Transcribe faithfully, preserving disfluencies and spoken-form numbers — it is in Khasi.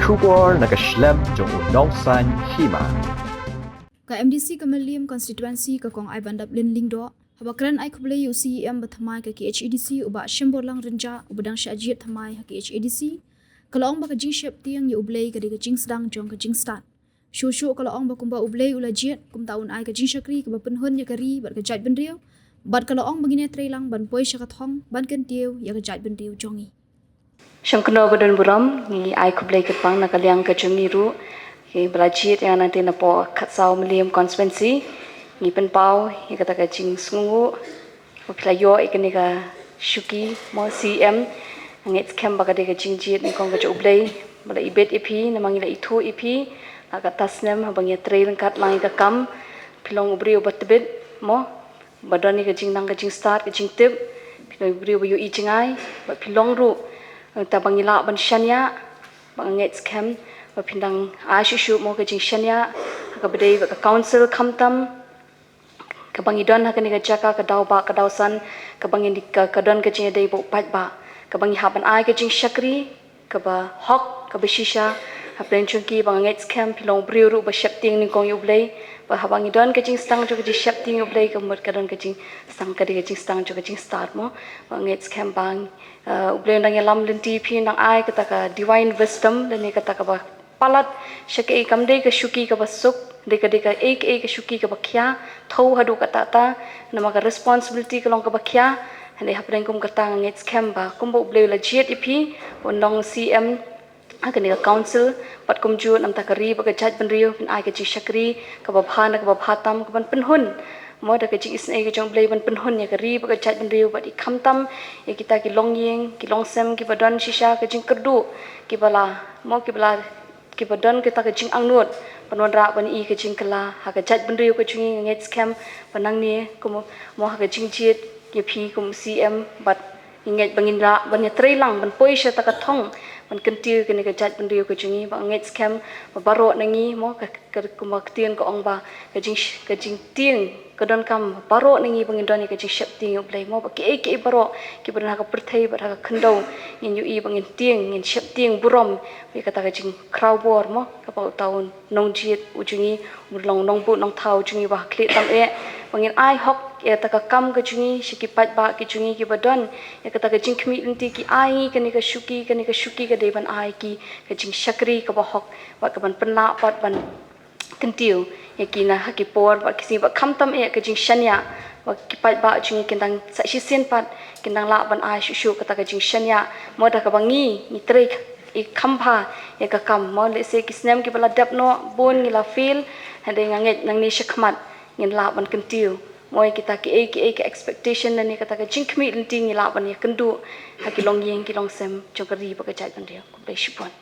Khubor na ka shlem jong u nongsaiñ hima. Ka M D C ka Mylliem Constituency ka Kong Aibandaplin Lyngdoh haba kren ai khublei ïa u C E M ba thymmai ka K H A D C u Bah Shemborlang Rynjah uba dang shah jied thymmai ha K H A D C, ka la ong ba ka jingsheptieng ïa U Blei ka dei ka jingsdang jong ka jingstad. Shuh shuh ka la ong ba kumba U Blei u la jied, kumta un ai ka jingshakri kaba pynhun ïa ka ri bad ka jaitbynriew. Bad ka la ong ba ngin ïatreilang ban poi sha ka thong ban kyntiew ïa ka jaitbynriew jong ngi. Shongkno ba don burom, ngi ai khublei kyrpang na ka liang ka jong ngi ruh kiba la jied ïa nga nangta napoh Khatsaw Mylliem Constituency. Ngi pynpaw ïa kata ka jingsngewnguh ba phi la ïoh ïa kane ka shuki mo C M. Nga ngeit skhem ba ka dei ka jingjied nyngkong ka jong U Blei ba la ibit ïa phi, namar ngi la ithuh ïa phi la katta snem haba ngi ïatrei ryngkat lang ïa ka kam. Phi long u briew ba tbit mo, ba don ïa ka jingnang ka jingstad ka jingtip. Phi long u briew ba ïohi jngai, ba phi long ruh nangta ba ngi lah ban shaniah. Ba nga ngeit skhem ba phin dang ai shuh shuh mo ka jingshaniah ha kaba dei bad ka council khamtam. Kaba ngi don ha kane ka jaka ka daw ba ka daw san, kaba ngi ka, ka don ka jingïadei bad u paidbah, kaba ngi hap ban ai ka jingshakri kaba hok kaba shisha. Hapdeng jong ki ba nga ngeit skhem phi long u briew ruh ba sheptieng nyngkong ïa U Blei, ba haba ngi don ka jingstad jong ka jingsheptieng ïa U Blei, ka mut ka don ka jingstad, ka dei ka jingstad jong ka jingstad mo. Ba nga ngeit skhem ba, uh, U Blei un dang ïalam lynti ïa phi, un dang ai kata ka divine wisdom lane kata kaba palat sha kaei, kam dei ka shuki kaba suk, dei ka, dei kaei kaei ka shuki kaba khia, thew haduh katta katta, namar ka responsibility ka long kaba khia. Hynrei hapdeng kum kata nga ngeit skhem ba kumba U Blei u la jied ïa phi ban long C M ha kane ka council, bad kumjuh nangta ka ri bad ka jaitbynriew, phin ai ka jingshakri kaba bha na kaba bha tam kaban pynhun mo da ka jingisynei ka jong U Blei ban pynhun ïa ka ri bad ka jaitbynriew bad ïa khamtam ïa kita ki longïing ki longsem kiba don shisha ka jingkyrduh, kiba la mo, kiba la, kiba don kita ka jingangnud ban wanrah ban ïohi ka jingkylla ha ka jaitbynriew ka jong ngi. Nga ngeit skhem ba nangne kum mo ha ka jingjied ïa phi kum C M bad nga ngeit ba ngin lah ban ïatreilang ban poi sha kata ka thong ban kyntiew ïa kane ka jaitbynriew ka jong ngi. Ba nga ngeit skhem ba baroh na ngi mo, ka, ka, kumba ka ktien ka ong ba ka jing, ka jingtieng ka donkam baroh na ngi ba ngin don ïa ka jingsheptieng ïa U Blei mo, ba kiei kiei baroh kiba don ha ka pyrthei bad ha ka khyndew ngin ïohi ba ngin tieng, ngin sheptieng burom ïa kata ka jingkhraw bor mo, kaba uta u nongjied u jong ngi u long nongbuh nongthaw u jong ngi ba ha khlieh tam eh, ba ngin ai hok ïa kata ka kam ka jong ngi sha ki paidbah ki jong ngi kiba don ïa kata ka jingkhmih lynti, ki ai ngi kane ka shuki, kane ka shuki ka dei ban ai ki ka jingshakri kaba hok bad kaban pynlah pat ban kyntiew ïa ki na ha ki por bad ki sngi, bad khamtam eh ka jingshaniah, ba ki paidbah jong ngi kin dang sa shisien pat kin dang lah ban ai shuh shuh kata ka jingshaniah mo, da kaba ngi, ngi trei ïa kham bha ïa ka kam mo. Lehse ki snem kiba la dep noh bun ngi la fail, hynrei nga ngeit nangne shakhmat ngin lah ban kyntiew mo ïa kita kiei kiei ka expectation lane kata ka jingkhmih lynti ngi lah ban ïakynduh ha ki longïing ki longsem jong ka ri bad ka jaitbynriew. Khublei shibun.